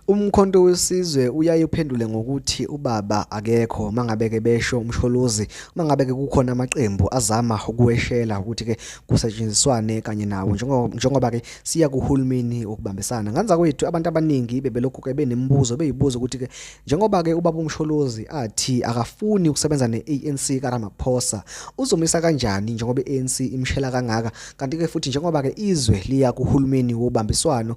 Umkhonto weSizwe uyaye uphendule ngokuthi ubaba akekho mangabe-ke besho uMsholozi, uma ngabe-ke kukhona amaqembu azama ukuweshela ukuthi-ke kusetshenziswane kanye nawo njengoba-ke siya kuhulumeni wokubambisana. Nganzakwethu abantu abaningi bebelokhu-ke benemibuzo beyibuza ukuthi-ke njengoba-ke ubaba uMsholozi athi akafuni ukusebenza ne-ANC kaRamaphosa, uzomisa kanjani njengoba i-ANC imshela kangaka? Kanti-ke futhi njengoba-ke izwe liya kuhulumeni wobambiswano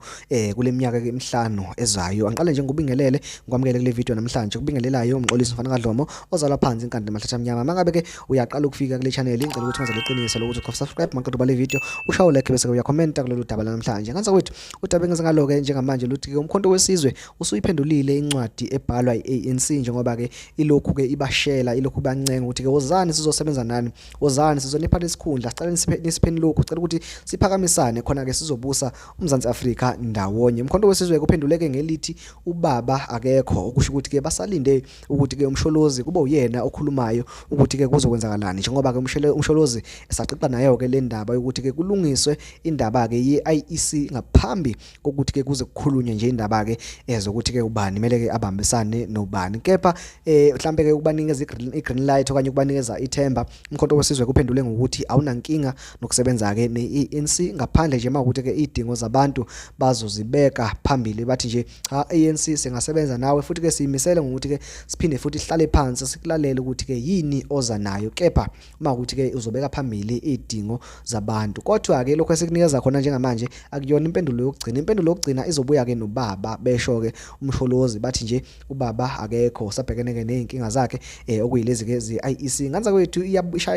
kule minyaka ke emihlanu ezayo. Angiqale nje ngikubingelele, ngikwamukele kule video namhlanje. Kubingelelayo uMxolisi mfana kaDlomo ozalwa phansi inkandi mahlathi amnyama. Mangabe ke uyaqala ukufika kule channel, ngicela ukuthi wenze leqiniso lokuthi uchofa subscribe maqeda ubale video, ushaye like bese uyakhomenta kulolu daba lanamhlanje. Nganza kwethu udaba engize ngalo ke njengamanje luthi ke umkhonto wesizwe usuyiphendulile incwadi ebhalwa i-ANC njengoba ke ilokhu ke ibashela ilokhu bancenga ukuthi ke wozani sizosebenza nani. Wozani sizonipha lesikhundla, sicela nisipheni lokhu, sicela ukuthi siphakamisane khona ke sizobusa uMzansi Afrika ndawonye. Umkhonto wesizwe kuphenduleke ngelithi ubaba akekho, okusho ukuthi ke basalinde ukuthi ke uMsholozi kube uyena okhulumayo ukuthi ke kuzokwenzakalani njengoba ke uMsholozi esaxoxa nayo ke le ndaba yokuthi ke kulungiswe indaba ke ye-IEC ngaphambi kokuthi ke kuze kukhulunywe nje indaba ke ezokuthi ke ubani kumele ke abambisane nobani kepha mhlambe ke ukubanikeza i-green light okanye ukubanikeza ithemba umkhonto wesizwe kuphendule ngokuthi awunankinga nokusebenza ke ne-ANC ngaphandle nje mawukuthi ke idingo zabantu bazozibeka phambili bathi nje cha ANC singasebenza nawe futhi ke siyimisele ngokuthi ke siphinde futhi sihlale phansi sikulalele ukuthi ke yini oza nayo kepha uma ukuthi ke uzobeka phambili izidingo zabantu kodwa ke lokho esikunikeza khona njengamanje akuyona impendulo yokugcina impendulo yokugcina izobuya ke nobaba besho ke umsholozi bathi nje ubaba akekho usabhekene ke nezinkinga zakhe eh okuyilezi ke ze-IEC nganza kwethu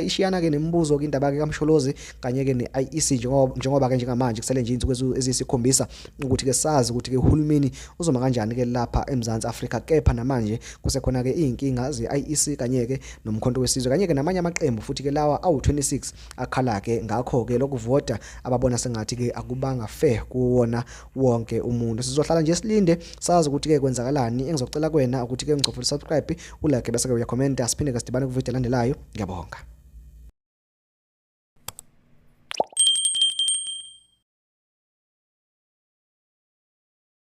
ishiyana ke nemibuzo ke indaba ke kaMsholozi kanye ke ne-IEC njengoba ke njengamanje kusele nje insuku eziyisikhombisa ukuthi ke sazi ukuthi ke uhulumeni uzoma kanjani ke lapha eMzansi Afrika kepha namanje kusekhona ke izinkinga ze-IEC kanye ke nomkhonto wesizwe kanye ke namanye amaqembu futhi ke lawa awu-26 akhala ke ngakho ke lokuvota ababona sengathi ke akubanga fair kuwona wonke umuntu. Sizohlala nje silinde sazi ukuthi ke kwenzakalani. Engizocela kuwena ukuthi ke ngicofele subscribe, ulike bese ke uyakhomenta. Siphinde ke sidibane ku video elandelayo. Ngiyabonga.